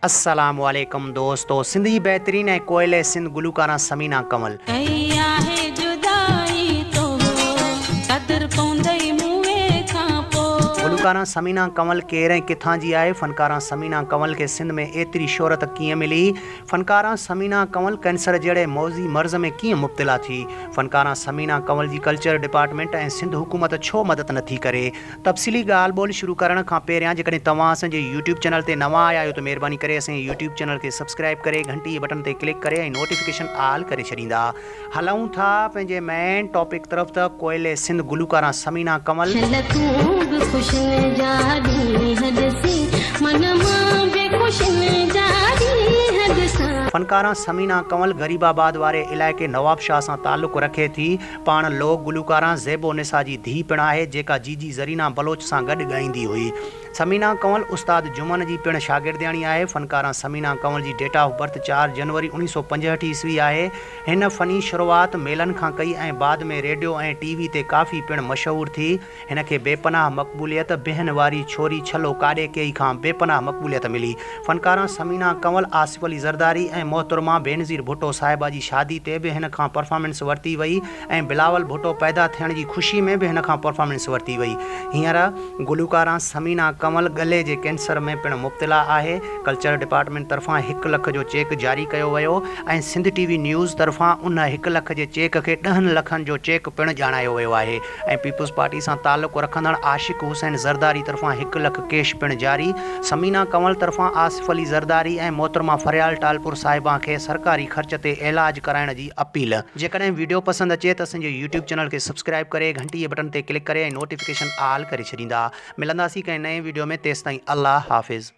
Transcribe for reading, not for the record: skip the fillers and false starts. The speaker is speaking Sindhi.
السلام عليڪم دوستو سنڌ جي بهترين ۽ ڪوئلي سنڌ گلوڪاران ثمينه ڪنول. ڪئي آهي جدائي تو قدر پوندئي موئي کان پو. گلوڪاران ثمينه ڪنول ڪير ۽ ڪٿان جي آهي؟ فنڪاران ثمينه ڪنول کي سنڌ ۾ ايتري شهرت ڪيئن ملي؟ فنڪاران ثمينه ڪنول ڪينسر جهڙي موذي مرض ۾ ڪيئن مبتلا ٿي؟ فنڪاران ثمينه ڪنول جي ڪلچر ڊپارٽمينٽ ۽ سنڌ حڪومت ڇو مدد نٿي ڪري؟ تفصيلي ڳالهه ٻولهه شروع ڪرڻ کان پهريان جيڪڏهن توهان اسان جي يوٽيوب چينل تي نوان آيا آهيو ته مهرباني ڪري اسان جي يوٽيوب چينل کي سبسڪرائيب ڪري گهنٽي جي بٽڻ تي ڪلڪ ڪري ۽ نوٽيفڪيشن آل ڪري ڇڏيندا. هلون ٿا پنهنجي مين ٽاپڪ طرف ته ڪوئلي سنڌ گلوڪاران ثمينه ڪنول، شل تون به خوشين جا ڏينهن ڏسين، من مان به خوشين جا ڏينهن ڏسان. فنڪاران ثمينه ڪنول غريب آباد واري علائقي نوابشاهه سان تعلق رکي ٿي. پاڻ لوڪ گلوڪاران زيب النساء جي ڌيء پڻ آهي، جيڪا جيجي زرينا بلوچ سان گڏ ڳائيندي هئي. ثمينه ڪنول استاد جمن جي پڻ شاگردياڻي آهي. فنڪاران ثمينه ڪنول جي ڊيٽ آف برٿ چار جنوري 1965 عيسوي آهي. هن فني شروعات ميلن کان ڪئي ۽ بعد ۾ ريڊيو ۽ ٽي وي تي ڪافي پڻ مشهور ٿي. هن کي بي پناهه مقبوليت بهن واري ڇوري ڇلو ڪاڏي ڪيئي کان بي پناهه مقبوليت ملي. فنڪاران ثمينه ڪنول آصف علي زرداري ۽ محترمه بينظير ڀٽو صاحبه جي شادي تي به هن کان پرفارمنس ورتي وئي ۽ بلاول ڀٽو پيدا ٿيڻ جي خوشي ۾ به هن کان پرفارمنس ورتي وئي. هينئر گلوڪاران ثمينه ڪنول ڳلي جي ڪينسر ۾ پڻ مبتلا آهي. ڪلچر ڊپارٽمينٽ طرفان هڪ لک جو چيڪ جاري ڪيو ويو ۽ سنڌ ٽي وي نيوز طرفان ان هڪ لک جي چيڪ کي ڏهن لکن جو چيڪ پڻ ڄاڻايو ويو آهي ۽ پيپلز پارٽي سان تعلق رکندڙ عاشق حسين زرداري طرفان هڪ لک ڪيش پڻ جاري. ثمينه ڪنول طرفان آصف علي زرداري ۽ محترمه فريال ٽالپر صاحبان کي سرڪاري خرچ تي علاج ڪرائڻ جي اپيل. جيڪڏهن وڊيو پسند اچي ته اسان جي يوٽيوب چينل کي سبسڪرائيب ڪري گهنٽي جي بٽڻ تي ڪلڪ ڪري ۽ نوٽيفڪيشن آل ڪري ڇڏيندا. ملنداسين ڪنهن نئين وڊيو ۾ تيستائين الله حافظ.